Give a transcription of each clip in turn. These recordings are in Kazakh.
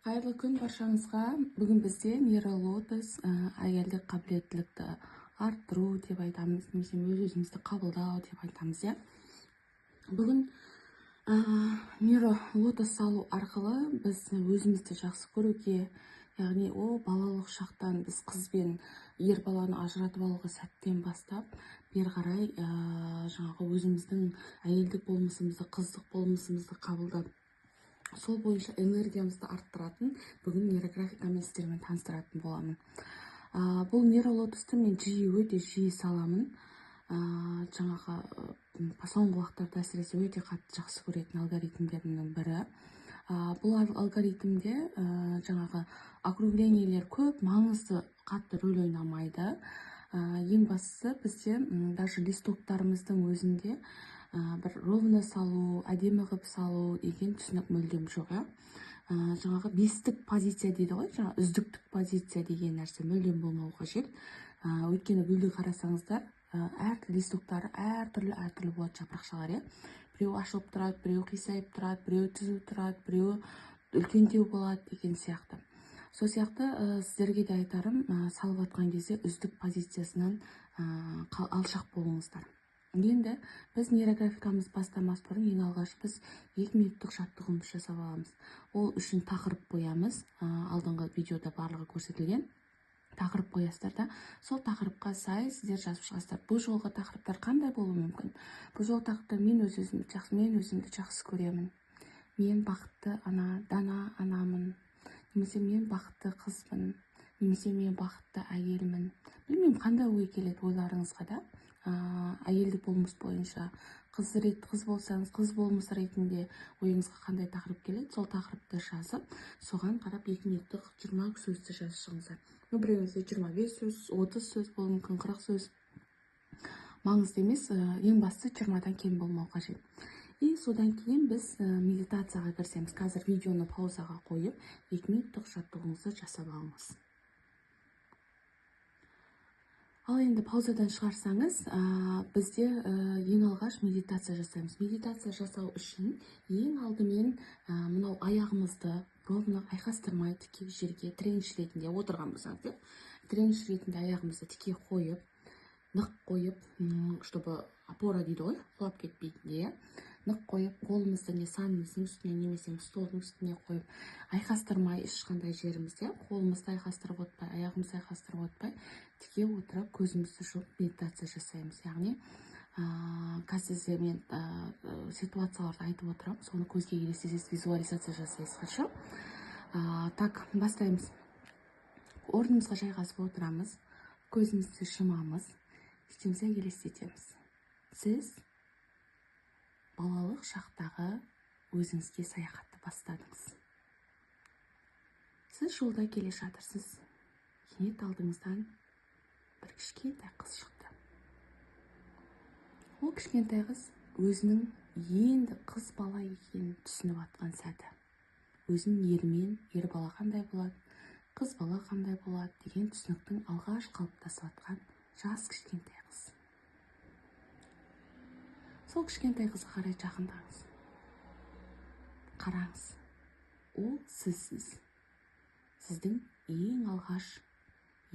Қайырлы күн баршаңызға. Бүгін бізде нейролотос әйелдік қабілеттілікті арттыру деп айтамыз, немесе өз-өзімізді қабылдау деп айтамыз, иә. Бүгін нейролотос салу арқылы біз өзімізді жақсы көруге, яғни о балалық шақтан біз қыз бен ер баланы ажыратып алуға сәттен бастап бері қарай жаңағы өзіміздің әйелдік болмысымызды, қыздық болмысымызды қабылдап, сол бойынша энергиямызды арттыратын бүгін нейрографикамен сіздермен таныстыратын боламын. Бұл нейролотосты мен жиі, өте жиі саламын. Жаңағы соңғы уақыттарда әсіресе өте қатты жақсы көретін алгоритмдерімнің бірі. Бұл алгоритмде жаңағы округлениелер көп маңызды қатты рөл ойнамайды. Ең бастысы бізде даже листоктарымыздың өзінде бір ровно салу, әдемі қылып салу деген түсінік мүлдем жоқ, иә. Жаңағы бестік позиция дейді ғой, жаңа үздіктік позиция деген нәрсе мүлдем болмау қажет. Өйткені гүлді қарасаңыздар, әр листоктары әртүрлі әртүрлі болады жапырақшалар, иә. Біреуі ашылып тұрады, біреуі қисайып тұрады, біреуі түзу тұрады, біреуі үлкендеу болады деген сияқты. Сол сияқты сіздерге де айтарым, салып жатқан кезде үздік позициясынан алшақ болыңыздар. Енді біз нейрографикамыз бастамас бұрын ең алғаш біз 2 минуттық жаттығуымыз жасап аламыз. Ол үшін тақырып қоямыз. Алдыңғы видеода барлығы көрсетілген. Тақырып қоясыздар да, сол тақырыпқа сай сіздер жазып шығасыздар. Бұл жолғы тақырыптар қандай болуы мүмкін? Бұл жолғы тақырыптар: мен өз өзімді жақсы, мен өзімді жақсы көремін. Мен бақытты ана, дана анамын. Немесе мен бақытты қызбын. Немесе мен бақытты әйелмін. Білмеймін, қандай ой келеді ойларыңызға да? Әйелдік болмыс бойынша қыз рет, қыз болсаңыз, қыз болмыс ретінде ойыңызға қандай тақырып келеді, сол тақырыпты жазып, соған қарап 2 минуттық 20 сөзді жазып шығыңыздар. Біреуіңізде 25 сөз, 30 сөз болуы мүмкін, 40 сөз. Маңызды емес, ең бастысы 20-дан кем болмау қажет. И содан кейін біз медитацияға кірісеміз. Қазір видеоны паузаға қойып, 2 минуттық жаттығуыңызды жасап алыңыз. Ал енді паузадан шығарсаңыз, бізде ең алғаш медитация жасаймыз. Медитация жасау үшін ең алдымен мынау аяғымызды ровно айқастырмай тіке жерге тренч ретінде отырған болсаңыз, иә, тренч ретінде аяғымызды тіке қойып, нық қойып, чтобы опора дейді ғой, құлап кетпейтіндей, иә. Нық қойып, қолымызды не санымыздың үстіне немесе столдың үстіне қойып, айқастырмай ешқандай жерімізде, қолымызды айқастырып отпай, аяғымызды айқастырып отпай, тіке отырып көзімізді жұмып медитация жасаймыз. Яғни, қазір сізге мен ситуацияларды айтып отырамын, соны көзге елестетесіз, визуализация жасайсыз, хорошо? Так, бастаймыз. Орнымызға жайғасып отырамыз, көзімізді жұмамыз, сөйтеміз де елестетеміз. Сіз балалық шақтағы өзіңізге саяхатты бастадыңыз. Сіз жолда келе жатырсыз. Кенет алдыңыздан бір кішкентай қыз шықты. Ол кішкентай қыз өзінің енді қыз бала екенін түсініп атқан сәті. Өзінің ерімен, ер бала қандай болады, қыз бала қандай болады деген түсініктің алғаш қалыптасып атқан жас кішкентай қыз. Сол кішкентай қызға қарай жақындаңыз. Қараңыз. Ол сізсіз. Сіздің ең алғаш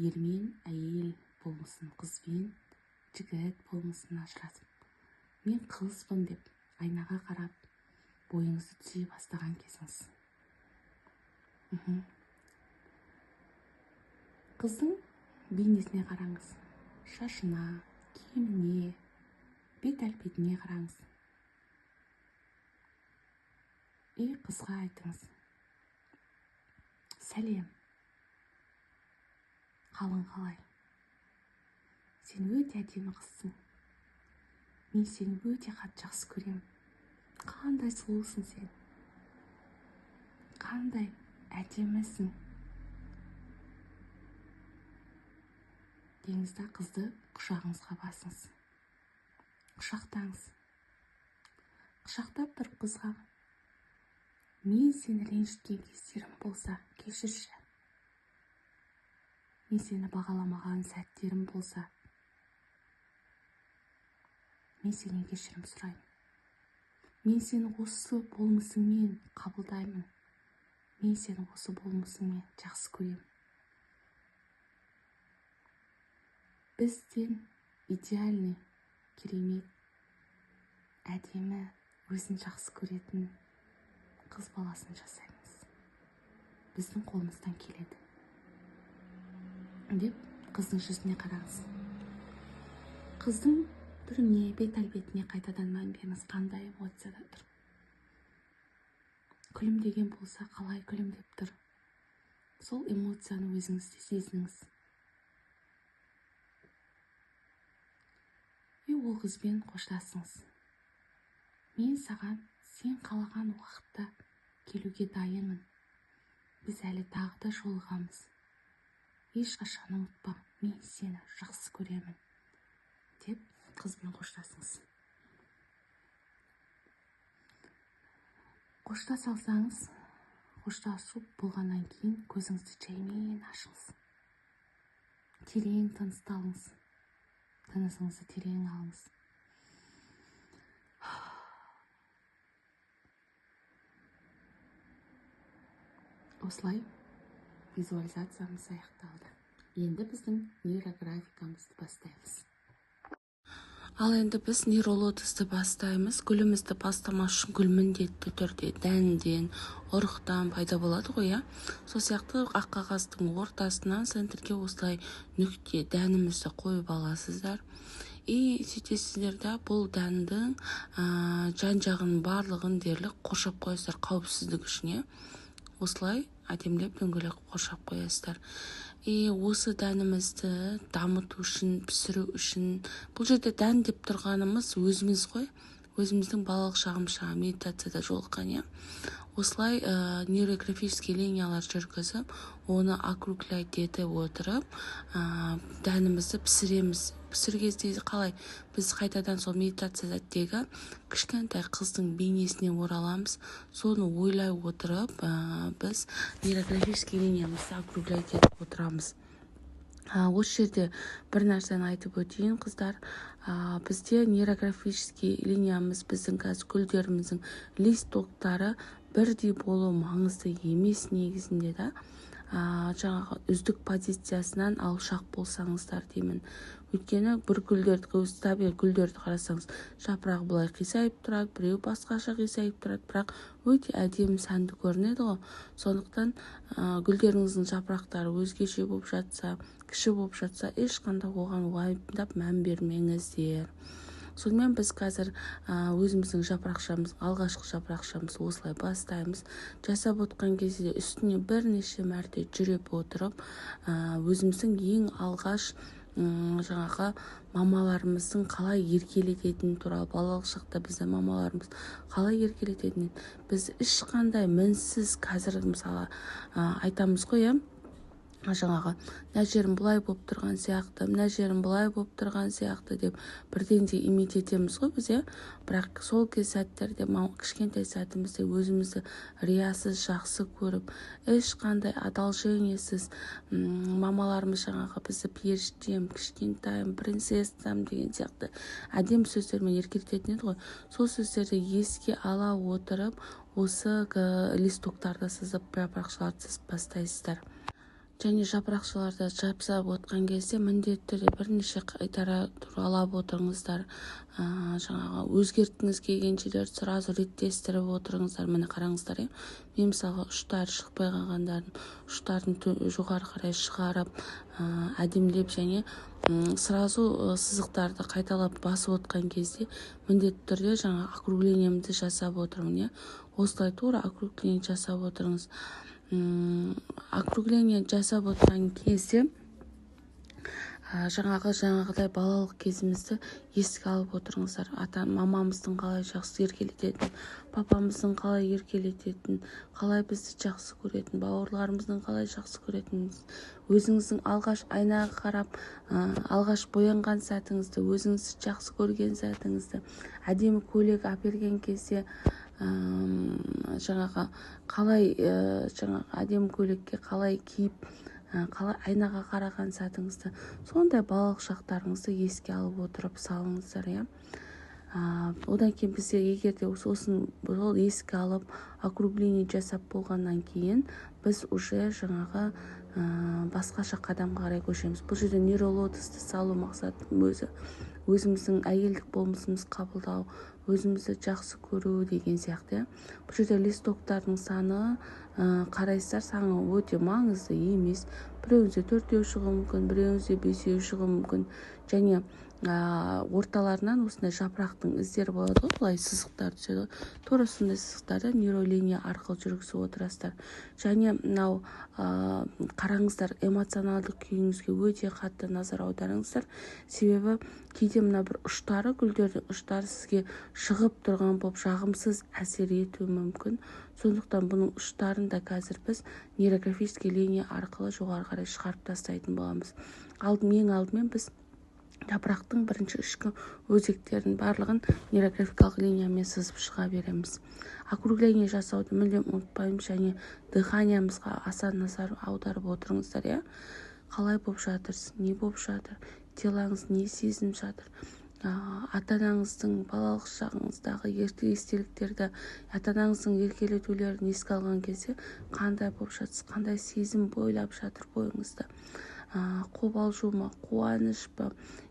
ермен әйел болмысын, қызбен жігіт болмысын ажыратып, мен қызбын деп айнаға қарап бойыңызды түзей бастаған кезіңіз. Қыздың бейнесіне қараңыз. Шашына, киіміне, бет әлпетіне қараңыз. И қызға айтыңыз: сәлем, қалың қалай? Сен өте әдемі қызсың. Мен сені өте қатты жақсы көремін. Қандай сұлусың сен. Қандай әдемісің. Деңіз де қызды құшағыңызға басыңыз. Құшақтаңыз. Құшақтап тұрып қызға: мен сені ренжіткен кездерім болса, кешірші. Мен сені бағаламаған сәттерім болса, мен сенен кешірім сұраймын. Мен сені осы болмысыңмен қабылдаймын. Мен сені осы болмысыңмен жақсы көремін. Бізден идеальный, керемет, әдемі, өзін жақсы көретін қыз баласын жасаймыз. Біздің қолымыздан келеді деп қыздың жүзіне қараңыз. Қыздың түріне, бет әлпетіне қайтадан мән беріңіз, қандай эмоцияда тұр. Күлімдеген болса, қалай күлімдеп тұр. Сол эмоцияны өзіңіз де сезініңіз. И ол қызбен қоштасыңыз. Мен саған сен қалаған уақытта келуге дайынмын. Біз әлі тағы да жолығамыз. Ешқашан ұмытпа, мен сені жақсы көремін деп қызбен қоштасыңыз. Қоштаса алсаңыз, қоштасу болғаннан кейін көзіңізді жаймен ашыңыз. Терең тынысты алыңыз. Тынысыңызды терең алыңыз. Осылай визуализациямыз аяқталды. Енді біздің нейрографикамызды бастаймыз. Ал енді біз нейролотосты бастаймыз. Гүлімізді бастамас үшін гүл міндетті түрде дәнден, ұрықтан пайда болады ғой, иә? Сол сияқты ақ қағаздың ортасынан центрге осылай нүкте дәнімізді қойып аласыздар. И сөйтесіздер да, бұл дәндің жан-жағын барлығын дерлік қоршап қоясыздар қауіпсіздік үшін, иә? Осылай әдемілеп дөңгелек қоршап қоясыздар. И осы дәнімізді дамыту үшін, пісіру үшін, бұл жерде дән деп тұрғанымыз өзіміз ғой, өзіміздің балалық шағымыз жаңа медитацияда жолыққан, иә? Осылай нейрографический линиялар жүргізіп, оны округлять етіп отырып, дәнімізді пісіреміз. Пісір кезде қалай? Біз қайтадан сол медитациядағы кішкентай қыздың бейнесіне ораламыз. Соны ойлай отырып, біз нейрографический линиямызды округлять етіп отырамыз. Осы жерде бір нәрсені айтып өтейін, қыздар. Бізде нейрографический линиямыз, біздің қазір гүлдеріміздің листоктары бірдей болу маңызды емес негізінде да. Жаңағы үздік позициясынан алшақ болсаңыздар деймін. Өйткені бір гүлдерді, өз табиғи гүлдерді қарасаңыз, жапырағы былай қисайып тұрады, біреу басқаша қисайып тұрады, бірақ өте әдемі сәнді көрінеді ғой. Сондықтан, гүлдеріңіздің жапырақтары өзгеше болып жатса, кіші болып жатса, ешқандай оған уайымдап мән бермеңіздер. Сонымен біз қазір, өзіміздің жапырақшамыз, алғашқы жапырақшамызды осылай бастаймыз. Жасап отқан кезде үстіне бірнеше мәрте жүріп отырып, өзіміздің ең алғаш, жаңағы мамаларымыздың қалай еркелететіні туралы, балалық шақта бізді мамаларымыз қалай еркелететінін, біз ешқандай мінсіз қазір мысалы, айтамыз ғой, иә? Жаңағы мына жерім былай болып тұрған сияқты, мына жерім былай болып тұрған сияқты деп бірден де имит етеміз ғой біз, иә? Бірақ сол кез сәттерде, кішкентай сәтімізде өзімізді риясыз жақсы көріп, ешқандай одолжениесіз, мамаларымыз жаңағы бізді періштем, кішкентайым, принцессам деген сияқты әдемі сөздермен еркелететін еді ғой. Сол сөздерді еске ала отырып, осы листоктарды сызып, жапырақшаларды сызып бастайсыздар. Және жапырақшаларды жапсап отқан кезде міндетті түрде бірнеше қайтара туралап отырыңыздар. Жаңағы өзгерткіңіз келген жерлерді сразу реттестіріп отырыңыздар. Міне қараңыздар, иә? Мен мысалға ұштары шықпай қалғандарын, ұштарын жоғары қарай шығарып, әдемілеп және, сразу, сызықтарды қайталап басып отқан кезде міндетті түрде жаңа округлениемді жасап отырмын, иә? Осылай тура округление жасап отырыңыз. Округление жасап отырған кезде, жаңағыдай балалық кезімізді еске алып отырыңыздар. Ата, мамамыздың қалай жақсы еркелететін, папамыздың қалай еркелететін, қалай бізді жақсы көретін, бауырларымыздың қалай жақсы көретінін, өзіңіздің алғаш айнаға қарап, алғаш боянған сәтіңізді, өзіңізді жақсы көрген сәтіңізді, әдемі көйлек әперген кезде, жаңағы қалай, жаңағы әдемі көйлекке қалай киіп, қалай айнаға қараған сәтіңізді, сондай балалық шақтарыңызды еске алып отырып салыңыздар, иә. Одан кейін бізде егер де сосын ол еске алып округление жасап болғаннан кейін біз уже жаңағы басқаша қадамға қарай көшеміз. Бұл жерде нейролотосты салу мақсатының өзі өзіміздің әйелдік болмысымыз қабылдау, өзімізді жақсы көру деген сияқты. Бұл жерде листоктардың саны қарайсыздар, саны өте маңызды емес. Біреуіңізде 4 шығуы мүмкін, біреуіңізде 5 шығуы мүмкін. Және орталарынан осындай жапырақтың іздері болады ғой, былай сызықтар түседі. Тура сондай сызықтарды нейролиния арқылы жүргізіп отырасыздар. Және мынау қараңыздар, эмоционалдық күйіңізге өте қатты назар аударыңыздар. Себебі кейде мына бір ұштары, гүлдердің ұштары сізге шығып тұрған болып жағымсыз әсер етуі мүмкін. Сондықтан бұның ұштарын да қазір біз нейрографический линия арқылы жоғары қарай шығарып тастайтын боламыз. Ең алдымен біз жапырақтың бірінші ішкі өзектерін барлығын нейрографикалық линиямен сызып шыға береміз. Округление жасауды мүлдем ұмытпаймыз және дыханиямызға аса назар аударып отырыңыздар, иә? Қалай болып жатырсыз, не болып жатыр, телаңыз не сезініп жатыр, ата-анаңыздың балалық шағыңыздағы ерте естеліктерді, ата-анаңыздың еркелетулерін еске алған кезде қандай болып жатсыз, қандай сезім бойлап жатыр бойыңызда, қобалжу ма, қуаныш па,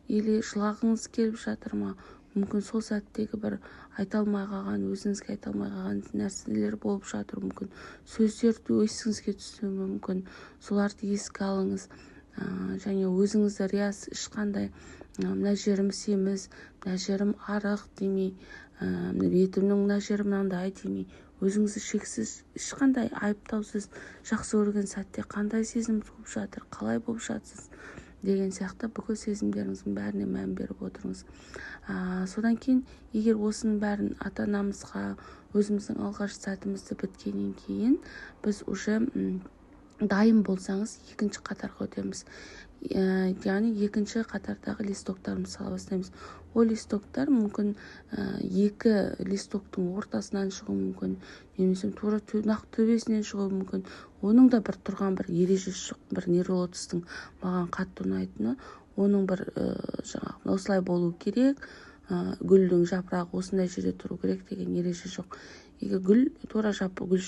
или жылағыңыз келіп жатыр ма, мүмкін сол сәттегі бір айта алмай қалған, өзіңізге айта алмай қалған нәрселер болып жатыр мүмкін, сөздер есіңізге түсуі мүмкін, соларды еске алыңыз. Және өзіңізді риясыз ешқандай мына жерім семіз, мына жерім арық демей, бетімнің мына жері мынандай демей, өзіңізді шексіз ешқандай айыптаусыз жақсы көрген сәтте қандай сезім туып жатыр, қалай болып жатсыз деген сияқты бүкіл сезімдеріңіздің бәріне мән беріп отырыңыз. Содан кейін егер осының бәрін ата-анамызға өзіміздің алғашқы сәтімізді біткеннен кейін біз уже дайын болсаңыз екінші қатарға өтеміз. Яғни екінші қатардағы листоктарымызды сала бастаймыз. Ол листоктар мүмкін екі листоктың ортасынан шығуы мүмкін, немесе тура нақ төбесінен шығуы мүмкін. Оның да бір тұрған бір ережесі жоқ, бір нейролотостың маған қатты ұнайтыны, оның бір жаңағы осылай болу керек, гүлдің жапырағы осындай жерде тұру керек деген ереже жоқ. Егер гүл тура гүл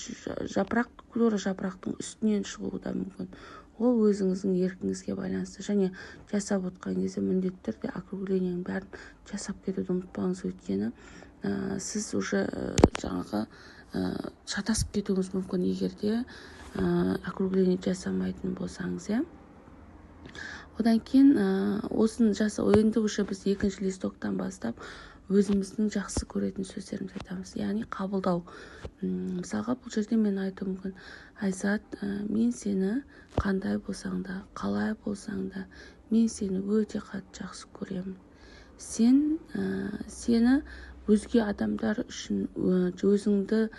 жапырақ тура жапырақтың үстінен шығуы да мүмкін. Ол өзіңіздің еркіңізге байланысты. Және жасап отқан кезде міндетті түрде округленияның бәрін жасап кетуді ұмытпаңыз, өйткені сіз уже жаңағы шатасып кетуіңіз мүмкін, егер де округление жасамайтын болсаңыз, иә. Одан кейін осыны жасау, енді уже біз екінші листоктан бастап өзіміздің жақсы көретін сөздерімізді айтамыз, яғни қабылдау. Мысалға бұл жерде мен айтуым мүмкін: Айзат, мен сені қандай болсаң да, қалай болсаң да, мен сені өте қатты жақсы көремін. Сені өзге адамдар үшін өзіңді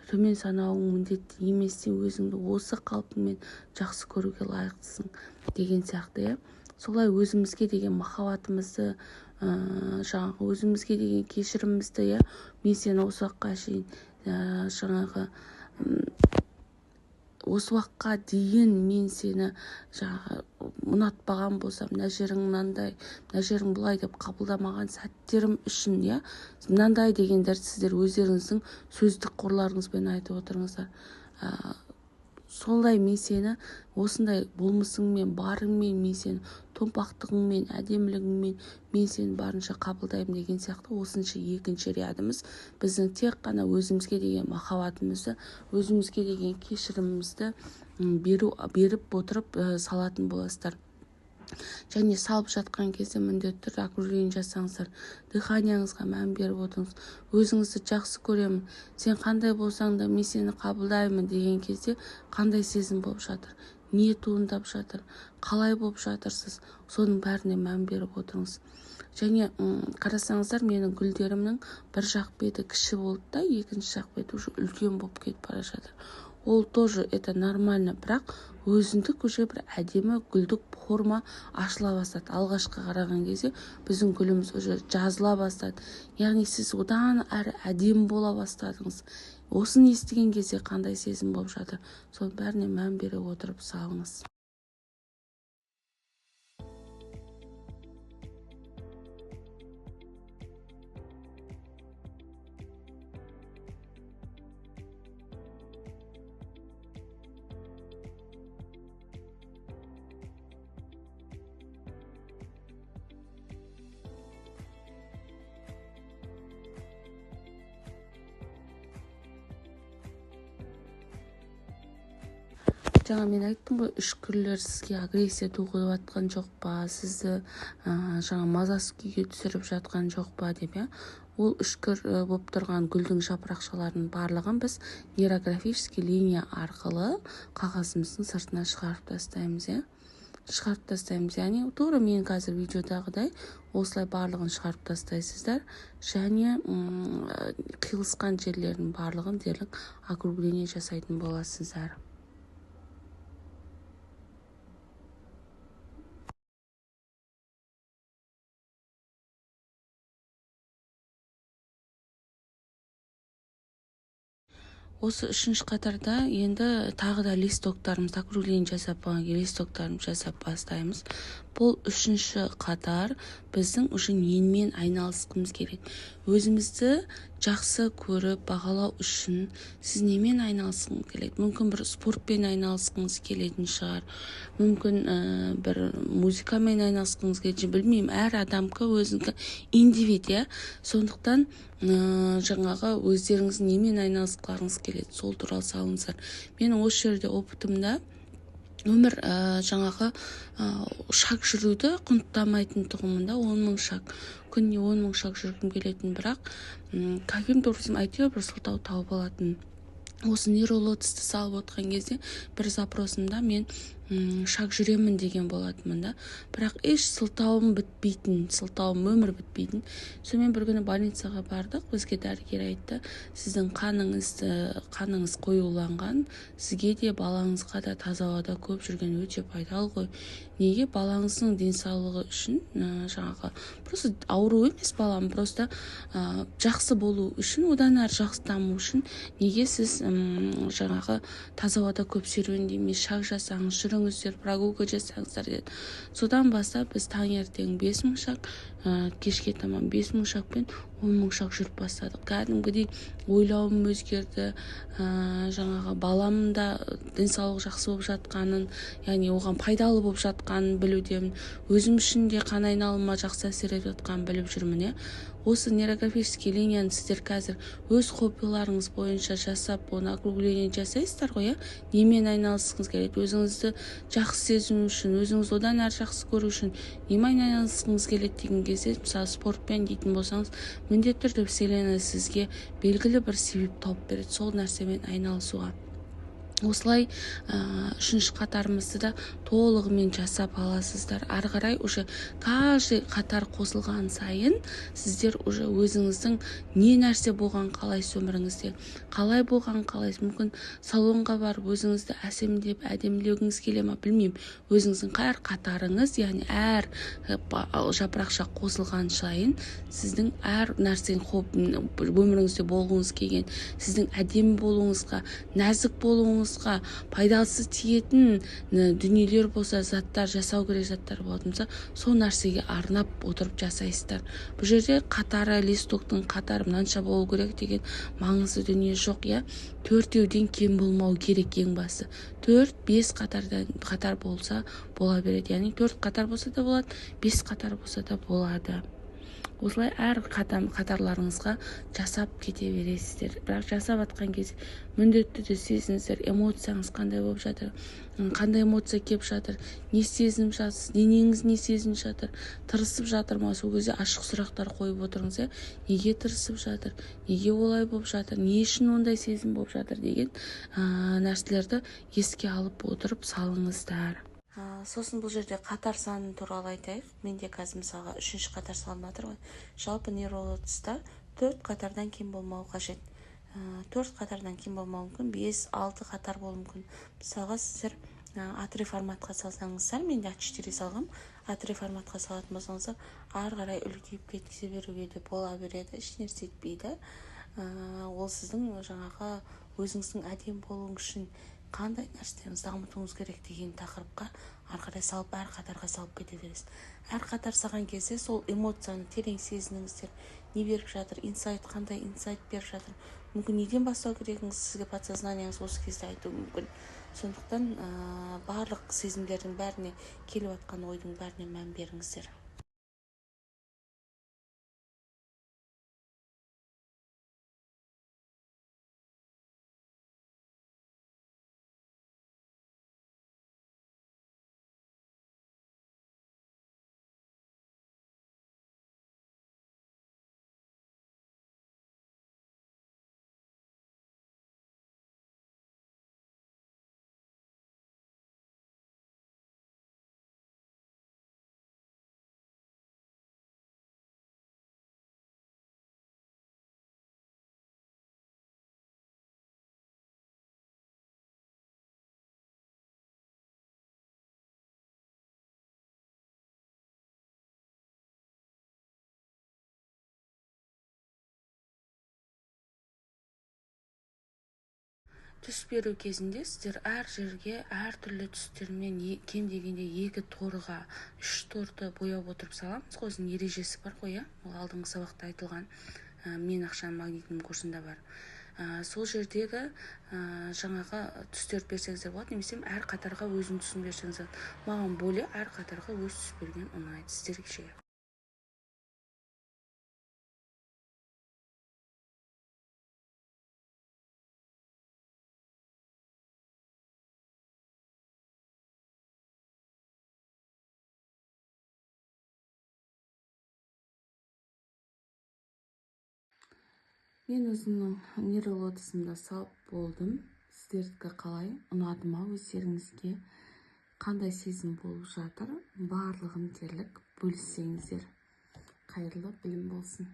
төмен санауың міндетті емес, сен өзіңді осы қалпыңмен жақсы көруге лайықтысың деген сияқты, иә. Солай өзімізге деген махаббатымызды, жаңағы өзімізге деген кешірімімізді, иә, мен сені осы уақытқа шейін, жаңағы осы уақытқа дейін мен сені жаңағы ұнатпаған болсам, мына жерің мынандай, мына жерің былай деп қабылдамаған сәттерім үшін, иә, мынандай дегендерді сіздер өздеріңіздің сөздік қорларыңызбен айтып отырыңыздар. Солай мен сені осындай болмысыңмен, барыңмен, мен сені томпақтығыңмен, әдемілігіңмен мен сені барынша қабылдаймын деген сияқты. Осынша екінші рядымыз біздің тек қана өзімізге деген махаббатымызды, өзімізге деген кешірімімізді беріп отырып салатын боласыздар. Және салып жатқан кезде міндетті түрде окружение жасаңыздар, дыханияңызға мән беріп отырыңыз. Өзіңізді жақсы көремін, сен қандай болсаң да мен сені қабылдаймын деген кезде қандай сезім болып жатыр, не туындап жатыр, қалай болып жатырсыз, соның бәріне мән беріп отырыңыз. Және қарасаңыздар, менің гүлдерімнің бір жақ беті кіші болды да, екінші жақ беті уже үлкен болып кетіп бара жатыр. Ол тоже это нормально, бірақ өзіндік уже бір әдемі гүлдік форма ашыла бастады. Алғашқы қараған кезде біздің гүліміз уже жазыла бастады. Яғни сіз одан әрі әдемі бола бастадыңыз. Осыны естіген кезде қандай сезім болып жатыр, соның бәріне мән бере отырып салыңыз. Жаңа мен айттым ғой, үшкірлер сізге агрессия туғызып жатқан жоқ па, сізді жаңа мазасыз күйге түсіріп жатқан жоқ па деп, иә. Ол үшкір болып тұрған гүлдің жапырақшаларының барлығын біз нейрографический линия арқылы қағазымыздың сыртына шығарып тастаймыз, иә. Шығарып тастаймыз, яғни тура мен қазір видеодағыдай осылай барлығын шығарып тастайсыздар және қиылысқан жерлердің барлығын дерлік округление жасайтын боласыздар. Осы үшінші қатарда енді тағы да листоктарымызды округление жасап болғаннан кейін листоктарымызды жасап бастаймыз. Бұл үшінші қатар біздің уже немен айналысқымыз келеді. Өзімізді жақсы көріп бағалау үшін сіз немен айналысқыңыз келеді? Мүмкін бір спортпен айналысқыңыз келетін шығар, мүмкін бір музыкамен айналысқыңыз келетін, білмеймін, әр адамдікі өзінікі индивид, иә. Сондықтан жаңағы өздеріңіз немен айналысқыларыңыз келеді, сол туралы салыңыздар. Мен осы жерде опытымда өмір жаңағы шаг жүруді құнттамайтын тұғынмын да, 10 000 шаг, күніне 10 000 шаг жүргім келетін, бірақ каким-то образом әйтеуір бір сылтау тауып алатын. Осы нейролотосты салып отқан кезде бір запросымда мен шаг жүремін деген болатынмын да, бірақ еш сылтауым бітпейтін, сылтауым өмір бітпейтін. Сонымен бір күні больницаға бардық, бізге дәрігер айтты: сіздің қаныңыз қоюланған, сізге де, балаңызға да таза ауада көп жүрген өте пайдалы ғой. Неге балаңыздың денсаулығы үшін, жаңағы просто ауру емес балам, просто жақсы болу үшін, одан әрі жақсы даму үшін неге сіз жаңағы таза ауада көп серуендемей, шаг жасаңыз, жүріңіздер, прогулка жасаңыздар деді. Содан бастап біз таңертең 5000 шаг, кешке таман 5000 шаг пен 10 000 шаг жүріп бастадық. Кәдімгідей ойлауым өзгерді, жаңағы баламның да денсаулығы жақсы болып жатқанын, яғни оған пайдалы болып жатқанын білудемін, өзім үшін де қан айналымыма жақсы әсер етіп жатқанын біліп жүрмін, иә. Осы нейрографический линияны сіздер қазір өз хоббиларыңыз бойынша жасап, оны округление жасайсыздар ғой, иә. Немен айналысқыңыз келеді? Өзіңізді жақсы сезіну үшін, өзіңізді одан әрі жақсы көру үшін немен айналысқыңыз келеді деген кезде, мысалы, спортпен дейтін болсаңыз, міндетті түрде вселенная сізге белгілі бір себеп тауып береді сол нәрсемен айналысуға. Осылай үшінші қатарымызды да толығымен жасап аласыздар. Ары қарай уже каждый қатар қосылған сайын сіздер уже өзіңіздің не нәрсе болған қалайсыз, өміріңізде қалай болған қалайсыз, мүмкін салонға барып өзіңізді әсемдеп әдемілеуіңіз келе ма, білмеймін. Өзіңіздің әр қатарыңыз, яғни әр жапырақша қосылған сайын сіздің әр нәрсенің өміріңізде болғыңыз келген, сіздің әдемі болуыңызға, нәзік болуыңызға пайдасы тиетін дүниелер болса, заттар, жасау керек заттар болатын болса, сол нәрсеге арнап отырып жасайсыздар. Бұл жерде қатары, листоктың қатары мынанша болу керек деген маңызды дүние жоқ, иә. Төртеуден кем болмау керек, ең басы 4-5 қатардан қатар болса бола береді, яғни 4 қатар болса да болады, 5 қатар болса да болады. Осылай әр қатарларыңызға жасап кете бересіздер. Бірақ жасап жатқан кезде міндетті түрде сезініңіздер, эмоцияңыз қандай болып жатыр, қандай эмоция келіп жатыр, не сезініп жатсыз, денеңіз не сезініп жатыр, тырысып жатыр ма? Сол кезде ашық сұрақтар қойып отырыңыз, иә, неге тырысып жатыр, неге олай болып жатыр, не үшін ондай сезім болып жатыр деген нәрселерді еске алып отырып салыңыздар. Сосын бұл жерде қатар саны туралы айтайық. Менде қазір мысалға үшінші қатар салынып жатыр ғой. Жалпы нейролотоста 4 қатардан кем болмауы қажет. 4 қатардан кем болмауы мүмкін, 5-6 қатар болуы мүмкін. Мысалға сіздер А3 форматқа салсаңыздар, мен де А4 салғам, А3 форматқа салатын болсаңыздар, ары қарай үлкейіп кете беруге де бола береді, еш нәрсе етпейді. Ол сіздің жаңағы өзіңіздің әдемі болуыңыз үшін қандай нәрселеріңізді дамытуыңыз керек деген тақырыпқа ары қарай салып, әр қатарға салып кете бересіз. Әр қатар салған кезде сол эмоцияны терең сезініңіздер, не беріп жатыр, инсайт, қандай инсайт беріп жатыр, мүмкін неден бастау керегіңіз сізге подсознанияңыз осы кезде айтуы мүмкін. Сондықтан барлық сезімдердің бәріне, келіп жатқан ойдың бәріне мән беріңіздер. Түс беру кезінде сіздер әр жерге әртүрлі түстермен кем дегенде 2 торға 3 торды бояп отырып саламыз ғой, өзінің ережесі бар ғой, иә? Ол алдыңғы сабақта айтылған, мен ақшаның магнитінің курсында бар. Сол жердегі жаңағы түстерді берсеңіздер болады, немесе әр қатарға өзінің түсін берсеңіздер болады. Маған более әр қатарға өз түс берген ұнайды, сіздерге ше? Мен өзімнің нейролотосымда салып болдым. Сіздердікі қалай? Ұнады ма өздеріңізге? Қандай сезім болып жатыр? Барлығын дерлік бөліссеңіздер. Қайырлы білім болсын.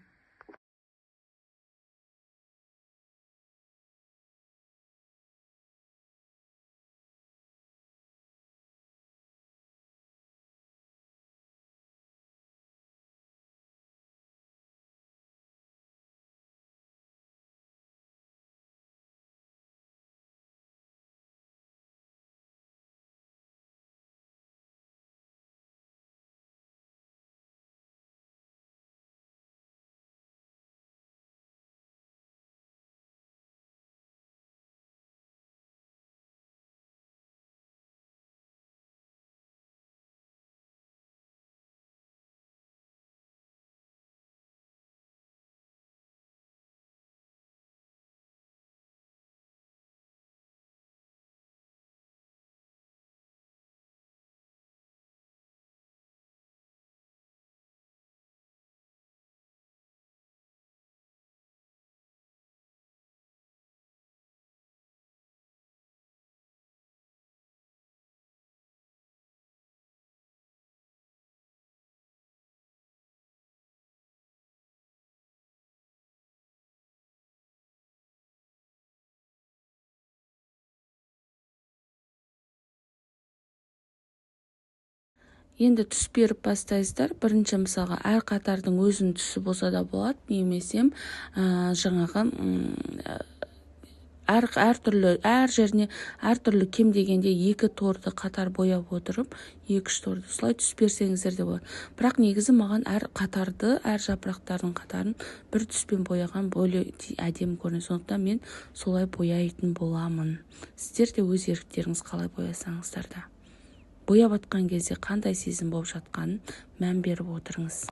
Енді түс беріп бастайсыздар. Бірінші мысалға әр қатардың өзінің түсі болса да болады, немесе, жаңағы, әртүрлі, әр жеріне әртүрлі кем дегенде 2 торды қатар бояп отырып, 2-3 торды солай түс берсеңіздер де болады. Бірақ негізі маған әр қатарды, әр жапырақтардың қатарын бір түспен бояған более әдемі көрінеді. Сондықтан мен солай бояйтын боламын. Сіздер де өз еріктеріңіз қалай боясаңыздар да. Бояп атқан кезде қандай сезім болып жатқанын мән беріп отырыңыз.